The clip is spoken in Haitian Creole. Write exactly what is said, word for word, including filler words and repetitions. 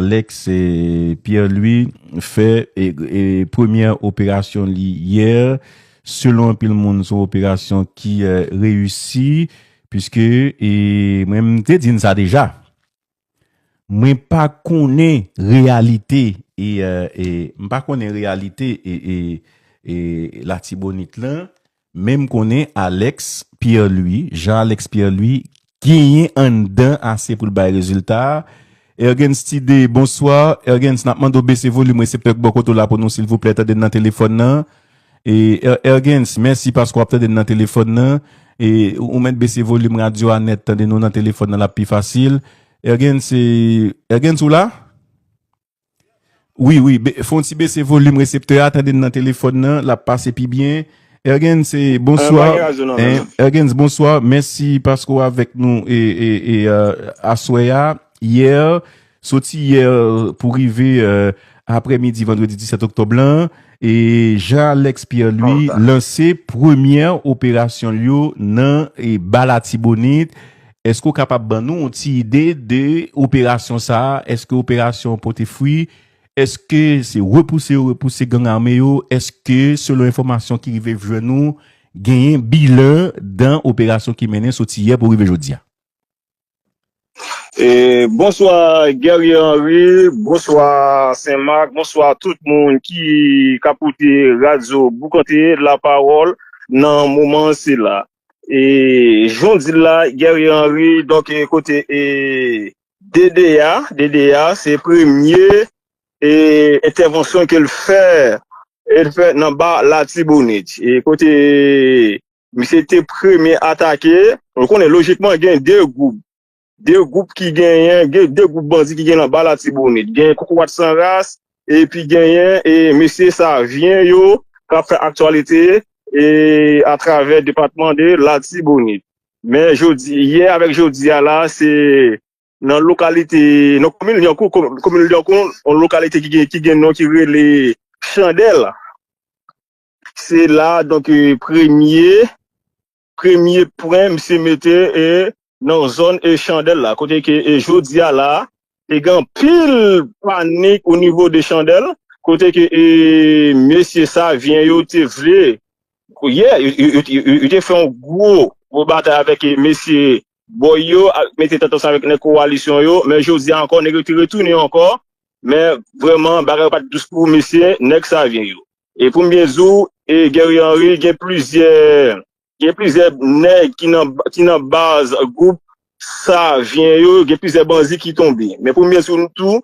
Alex, eh, Pierre Louis fè, eh, eh, premyè operasyon li yè. Selon anpil moun, se yon operasyon ki, eh, reyisi, piske, eh, mwen, m te di n sa deja. Mwen pa konnen reyalite, e, eh, e, m pa konnen reyalite, e, e, e Latibonit lan, men m konnen Alex Pierre Louis, Jean Alex Pierre Louis, genyen anndan ase pou l bay rezilta a. Ergens Tide, bonswa. Ergens, n ap mande w bese volim reseptè k bò kote w la pou nou, silvouplè, tande n nan telefòn nan. E, Er-, Ergens, mèsi paske w ap tande n nan telefòn nan. E, ou, ou mèt bese volim radyo a nèt, tande nou nan telefòn nan, l ap pi fasil. Ergens, e, Ergens, ou la? Wi, wi, be-, fè yon ti bese volim reseptè a, tande n nan telefòn nan, l ap pase pi byen. Ergens, e, bonswa. Ergens, bonswa. Mèsi paske w avèk nou, e, e, e, eh, aswè a. Yè, soti yè pou rive, eh, aprèmidi vandredi disèt oktòb lan, e Jean Alex Pierre Louis lanse premyè operasyon l yo nan, e, Ba Latibonit. Èske w kapab ban nou yon ti ide de operasyon sa a? Èske operasyon an pote fwi? Èske se repouse yo repouse gang ame yo? Èske, selon enfòmasyon ki rive jwenn nou, genyen bilan dan operasyon ki mennen soti yè pou rive jodi a? E, bonswa, Guerrier Henry, bonswa, Senmak, bonswa tout moun ki ka koute radyo Boukante Lapawòl nan moman sila. E, jan w di l la, Guerrier Henry, donk, e, kote, e, D D A, D D A, se premye, e, entèvansyon ke l fè, e l fè nan Ba Latibonit. E kote misye te premye atake, ou konnen lojikman gen de gwoup. De gwoup ki genyen, gen de gwoup bandi ki gen nan Ba Latibonit. Gen Kokorat San Ras, epi genyen, e, mesye Savyen yo k ap fè aktyalite, e, atravè depatman de Latibonit. Men jodi, yè avèk jodi a la, se nan lokalite, nan komin Lyankou, komin Lyankou, yon lokalite ki gen, ki gen non ki rele Chandèl. Se la, donk, e, premye, premye pwen misye mete, e, nan zòn, e, Chandèl la, kote ke, e, jodi a la, te gen anpil panik o nivo de Chandèl, kote ke, e, mesye Savyen yo te vle, yè, yo, yo, yo, yo, yo te fè yon gwo, gwo batay avèk, e, mesye Bòy yo, a, mete tèt ansanm avèk nèg kowalisyon yo, men jodi a ankò, nèg yo te retounen ankò, men vrèman, bagay yo pa t dous pou mesye, nèg Savyen yo. E pou m byen di w, e Guerrier Henry, gen plizyè, gen plizyè nèg ki nan, ki nan baz gwoup Savyen yo, gen plizyè bandi ki tonbe. Men pou m byen di w tou,